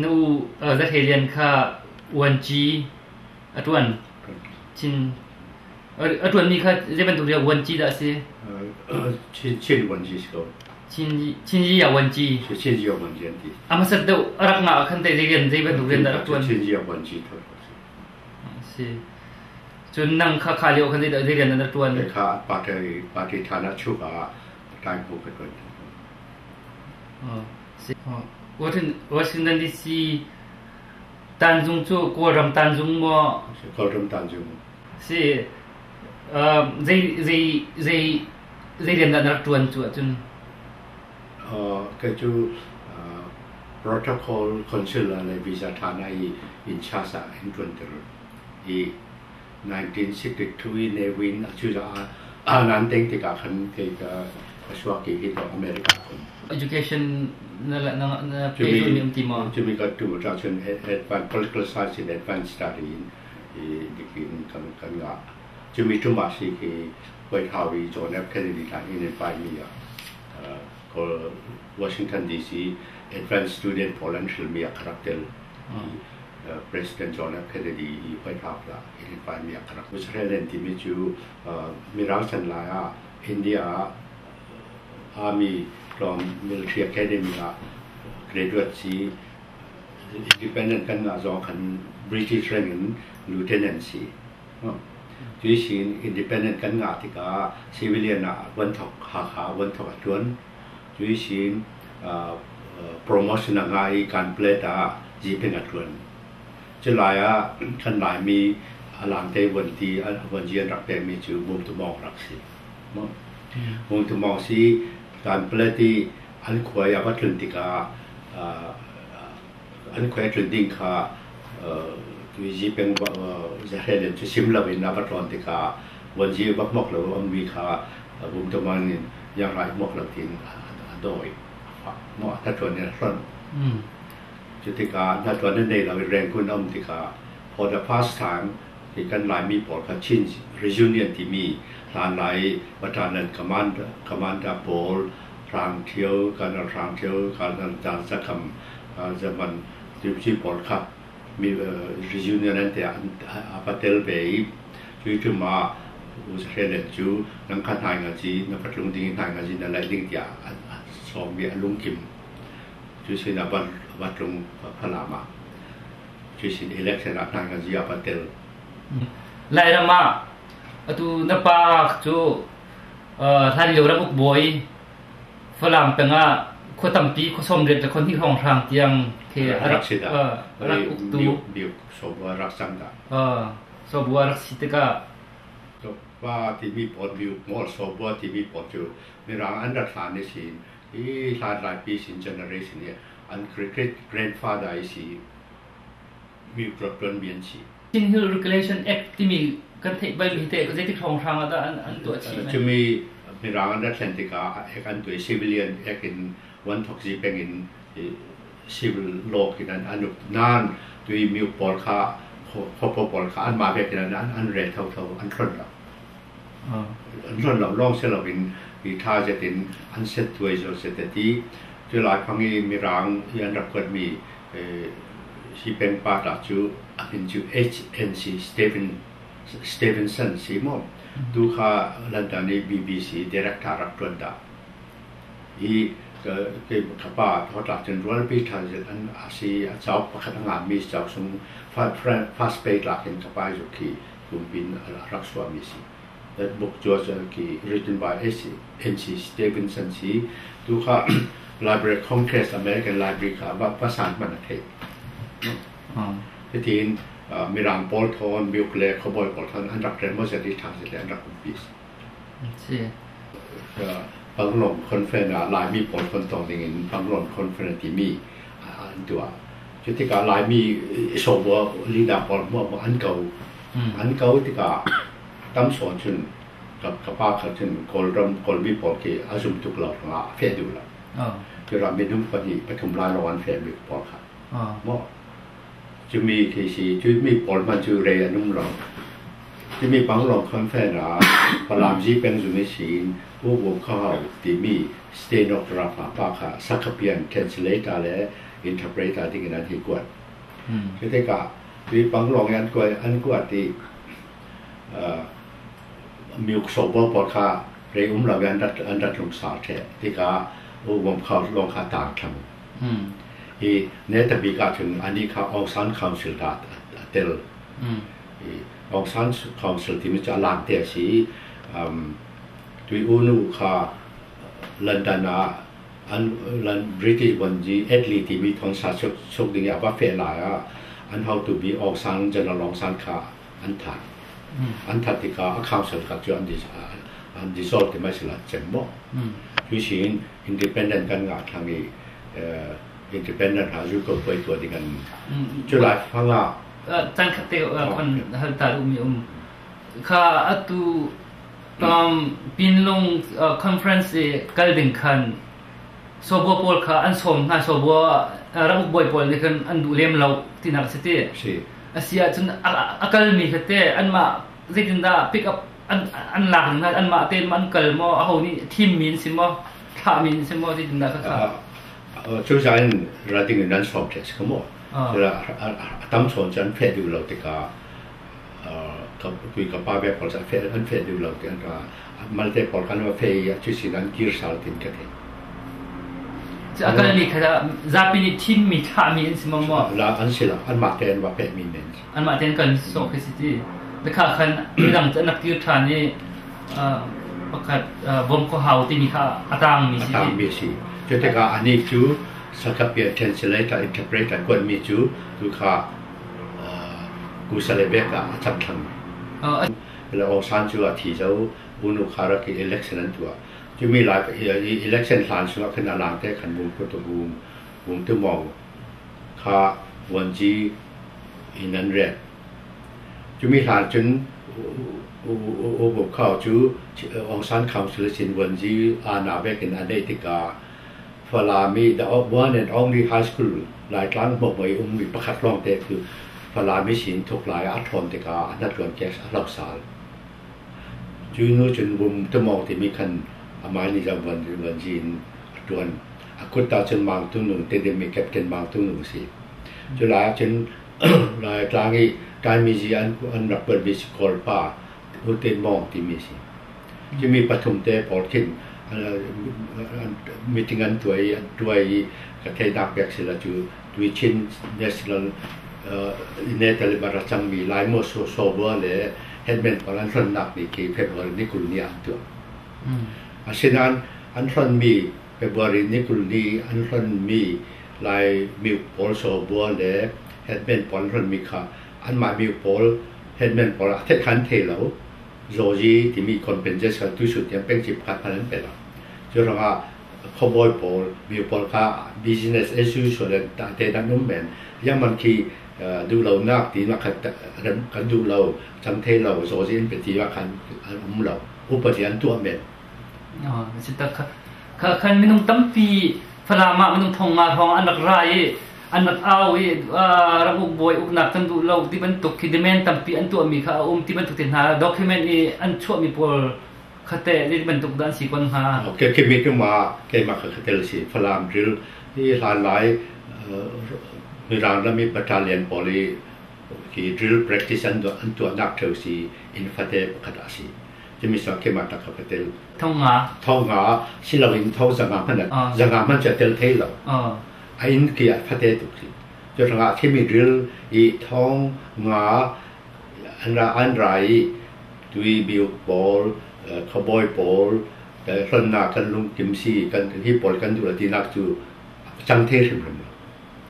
Na u Za Hlei Lian kha uanci a ṭuan. Chin a ṭuanmi kha zei bantuk rian uanci dah a si? Chin uanci si ko. Chin Chin ya uanci. Chin ya uanci an ti. A hmasat deuh a rak ngah ah khan teh zei rian zei bantuk rian dah rak ṭuan? Chin ya uanci tho. Si. Cun nang kha kha lio khan zei dah zei rian dah na ṭuan? Kha party party thana chuk ah tai bu ka ṭuan. Washington DC Tanzung cu Kawlram Tanzung maw? Kawlram Tanzung. Si. Zei zei zei zei rian dah na rak ṭuan cu ahcun? Kei cu protocol consular le visa ṭha i in charge ah in ṭuanter i 1962 i Ne Win a cucaah nan teng tikah khan kei ka suak i hi America kun. Education na na na pe mi um ti maw? Cumi ka tu ta cun advanced political science in advanced study in i degree in kan kan ngah. Cumi tum ah si khi White House i John F Kennedy hlan in in pai mi ah Washington DC advanced student pawl an hril mi ah ka rak tel. President John F. Kennedy i White House ah in paimi ah ka rak Israel timi cu Mirang chan lai ah India ah Army from Military Academy ah graduate si independent kan ngah zong khan British rank in lieutenant si. Cui sin independent kan ngah tikah civilian ah vuanthok Hakha vuanthok a tuan. Cui sin promotion a ngah i kan plate ah ziping a ṭuan. Culai ah kan Laimi a langte vuanti vuanzi an rak pekmi cu Bumtumawng rak si. Bumtumawng si kan plate i an khua i a va tlun tikah an khua i tlun ding kha zipeng zahrel cu sim lo in a va tlawn tikah vuanzi va hmuak lo a ummi kha Bumtumawng in iangrai hmuak lo tiin a dawi. Hnaṭuan in a hlonh. Cu tikah hnaṭuan an nei lo i Rangoon a um tikah for the first time hi kan Laimi pawl kha Chin Reunion timi hlanlai Battalion commander, commander pawl Hrang Ṭhio, Colonel Hrang Ṭhio, Colonel Chan Sakham, Zaman cu pawl kha mi reunion an te a va tel ve i cu tum ah U Za Hre Lian cu nang kha hnai nga ci na patlung ding i hnai nga ci na laih ding tiah a sawm i a lungkim. Cu sin ah va tlung Falam ah cu sin election ah hnai nga ci a va tel. Lairam ah atu na pa cu hlan lio ramuk bawi Falam peng ah khua tampi khua 80 le khua hnih hrawnghrang tiang khi a rak si dah. Rak uktu. Biuk Sobua rak cang dah. Sobua rak si tikah Pa timi pawl biuk maw Sobua timi pawl cu Mirang an rat hlan i sin hi hlan laipi sin generation hi an great grandfather i si mi tuan mi an si. Chin Hill Regulation Act timi kan theih bal mi te zeitik hrawnghrang ah dah an tuah chih? Cumi Mirang an rat thlen tikah ek an tuah civilian ek in one thok zi peng in civil law kin an an uk nan tui mi pawl kha khuapo pawl kha an mah vek in an an rel thotho an hlon lo. An hlon lo lawng si loin i tha zet in an set tuai zo set ti cu lai phang i Mirang i an rak kuat mi hi peng pa ta cu a min cu HNC Stephen Stevenson si maw tu kha London i BBC director rak ṭuan dah hi ka pa hotla cun rualpi ṭha zet an a si a cauk pakhat a ngami cauk sung first page lak in ka pa zuk khi kumpin a rak suahmi si that book cu khi written by H.N.C. Stevenson si tu kha Library Congress American Library kha va san hman a theih. Hitin Mirang pawl thawn miuk le khuabawi pawl thawn an rak rem zet i ṭha zet le an rak umpi. Si. Panglong Conference ah Laimi pawl ton tong ding in Panglong Conference timi an tuah. Cu tikah Laimi sawbua leader pawl hmuah an ko. An ko tikah tam sawn cun ka pa kha cun Kawlram Kawlmi pawl khi a zum tuk lo ruangah a feh duh lo. Curam minung pahnih pathum lai lawng an fehmi pawl kha. Maw cumi khi si cumi pawl hmanh cu rei an um lo. Cumi Panglong Conference ah Falam Zipeng zung i siin Pu Vum Kha Hau timi stenographer pa kha Sakhapian translator le interpreter ding in an hi kuat. Cu tikah tui Panglong i an kuat i miuk sobo pawl kha rei um lo i an rat lungsau ṭheh tikah U Vom Khau lawng kha taang thlang. I neta bik ahcun anih kha Aung San Council dah a tel. I Aung San Council timi cu a lang te a si i tui u nu kha London ah an British bonji Attlee timi thongsa chuk ding i a va feh lai ah an hotu bi Aung San General Aung San kha an that. An that tikah a council kha cu an dissolve ti mai sila cem maw. Cu sin independent kan ngah thlang i independent ha zu ko puai tuah ding an cu lai fang ah Caan khat te kon hal ta duhmi um. Kha atu Pinlung conference i kal ding khan sawbua pawl kha an sawm hna. Sawbua ramuk bawi pawl nih khan an duh lem lo tinak a si ti. Si. A si ahcun a kalmi kha te anmah zeitindah pick up an lak ning hna, anmah tein an kal maw, aho nih thimmi an si maw, thlahmi an si maw, zeitindah kha kha? Cu in ra ding in an sawm ṭhe si ko maw? A tam chawn cu an feh duh lo tikah ka pa bek pawl cu an feh duh lo ti an ra. Malte pawl kan va feh i cu sin an kir sal tin ka thei. A kalmi kha zapi nih thimmi thlahmi an si maw maw? La an si lo, anmah te an va pehmi men. Anmah te an kal sawh khi si ti. Kha khan midang cu an rak kir ṭhan i pakhat bom ko hau timi kha a tangmi si. A tangmi si. Cu tikah anih cu Sakapia translator interpreter kuatmi cu tu kha kusale bek ah a chap thlang. Le Aung San cu a thi zo, unu kha rak i election an tuah. Cumi lai election hlan sungah khin a lang te khan bum ku tu bum bum tu mong kha vuanci in an ret. Cumi hlan cun U Khau cu Aung San Council sin vuanci ana bek in a neih tikah Falam i the one and only high school Laitlang hmuhmai ummi pakhat lawngte cu Falam i sin thuk lai ah a ṭhawn tikah a hnatluan cash a hloh sal. Cu hnu cun Vum Tumawng timi khan amah nih zam vuanzi in a ṭuan. A kut ah cun Mang Tung Nung Tedim i Captain Mang Tung Nung a si. Cu lai ah cun Laitlang i Taimizi an rak kuatmi si Kawlpa U Tin Mawng timi a si. Cumi pathum te pawl khin meeting an tuah i an tuai i ka theihnak pek sila cu Tuichin National Netaliban a cangmi Laimo Sobua le headman pawl an hlonnak ni khi February ni 20 ni ah an tuah. Asinain an hlonmi February ni 20 ni an hlonmi Lai miuk pawl Sobua le headman pawl an hlonmi kha anmah miuk pawl headman pawl a theih kha an thei lo. Zawzi timi compensation tuisun tiang pengci pakhat hmanh an pe lo. Cu ruangah khuabawi pawl, mi pawl kha business as usual in te an um men. Yaman khi duhlonak ti khat kan duh lo, cang thei lo, zawzi in pe ti khan an um lo. Upadi an tuah men. Kha khan minung tampi Falam ah minung 5,000 hrawng an rak ra i an rak au i ramuk bawi uknak kan duh lo ti bantuk khi demand tampi an tuahmi kha a um ti bantuk te hna document i an chuahmi pawl kha te ti bantuk dah an si kon hnga. Okay, kimi tu ma keimah kha khatel si Falam drill hi hlan lai Mirang ram i battalion pawl i khi drill practice an tuahnak theu si in fate pakhat a si. Timi sa keimah tak kha ka tel. 500. 500 siloin thong 500 hmanh 500 hmanh cu a tel thei lo. A inn ki ah fate tuk si. Cu hrangah khimi drill i 500 an ra i tui biuk pawl, khuabawi pawl, hlonnak kan lungkim si, kan hi pawl kan duh lo tinak cu cang thei hrimhrim lo.